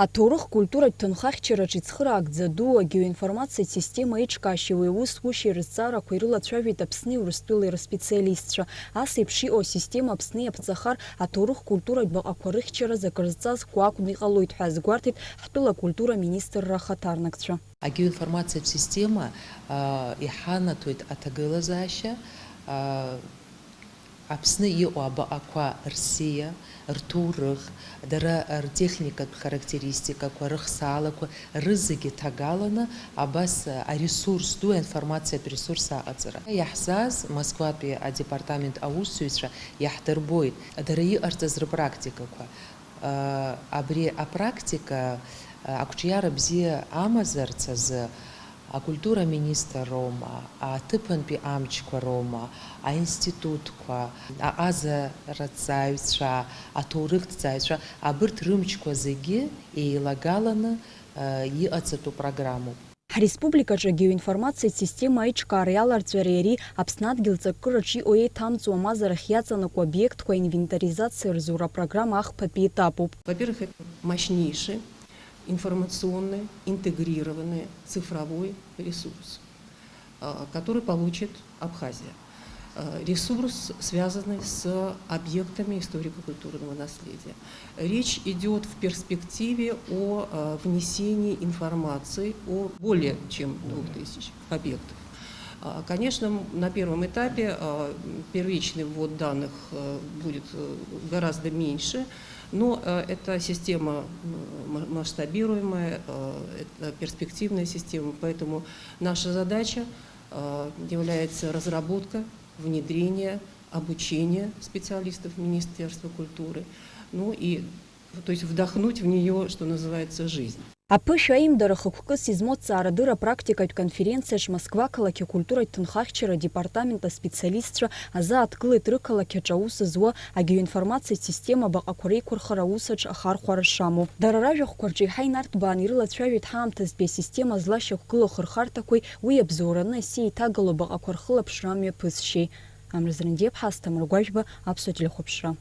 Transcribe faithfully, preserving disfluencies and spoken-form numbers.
Аҭоурых-культуратә ҭынхахьчараҿ ицхыраагӡа ду агеоинформациатә система аиҿкаашьеи уи аус ушьеи рызҵаарақәа ирылацәажәеит Аԥсни Урыстәылеи рспециалистцәа. Ас еиԥш иҟоу асистема Аԥсны иаԥҵахар, аҭоурых-культуратә баҟақәа рыхьчараз акыр зҵазкуа акәны иҟалоит ҳәа азгәарҭеит ҳтәыла акультура министрра ахаҭарнакцәа. Агеоинформациатә система, аа, иҳанаҭоит аҭагылазаашьа, аа, Аԥсны иҟоу абаҟақәа рсиа, рҭоурых, дара ртехникатә характеристикақәа, рыхсаалақәа рызегьы ҭагаланы абас аресурс ду, аинформациатә ресурс аҟаҵара. Иаҳзааз Москватәи адепартамент аусзуҩцәа иаҳдырбоит дара иҟарҵаз рпрактикақәа. Абри апрактика ақәҿиара бзиа амазарц азы акультура министр роума, аҭыԥантәи амчқәа роума, аинститутқәа, аҟазараҭҵааҩцәа, аҭоурыхҭҵааҩцәа, абырҭ рымчқәа зегьы еилагаланы иҟаҵатәу программоуп. Ҳреспубликаҿы агеоинформациатә система аиҿкаара иаларҵәареи ари Аԥсны адгьыл ҵаккыраҿ иҟоу еиҭамҵуа мазарахь иаҵанакуа обиектқәа аинвентаризациа рзура апрограмма ахԥатәи етапуп. Во-первых, это мощнейший информационный, интегрированный цифровой ресурс, а, который получит Абхазия. А, ресурс, связанный с объектами историко-культурного наследия. Речь идёт в перспективе о, а, внесении информации о более чем двух тысяч объектах. А, конечно, м, на первом этапе, а, м, первичный ввод данных, э, будет, э, гораздо меньше, но, э, эта система, м, м, масштабируемая, э, это перспективная система, поэтому наша задача, э, является разработка, внедрение, обучение специалистов Министерства культуры, ну и, то есть вдохнуть в неё, что называется, жизнь. Аԥышәа аимдара хықәкыс измоу аҭҵаарадырра практикатә конференциаҿ Москва ақалақь акультуратә ҭынхахьчара адепартамент аспециалистцәа азааҭгылеит рықалақь аҿы аус зуа агеоинформациатә система абаҟақәа реиқәырхара аусаҿ ахархәара шамоу. Дара ражәахәқәа рҿы еиҳа инарҭбааны ирылацәажәеит ҳаамҭазтәи асистема злашьақәгылоу ахырхарҭақәеи уи иабзоураны асиа иҭагало абаҟақәа рхылаԥшра амҩаԥысшьеи. Амра Зрандиаԥҳа, Асҭамыр Гәажәба, Аԥсуа телехәаԥшра.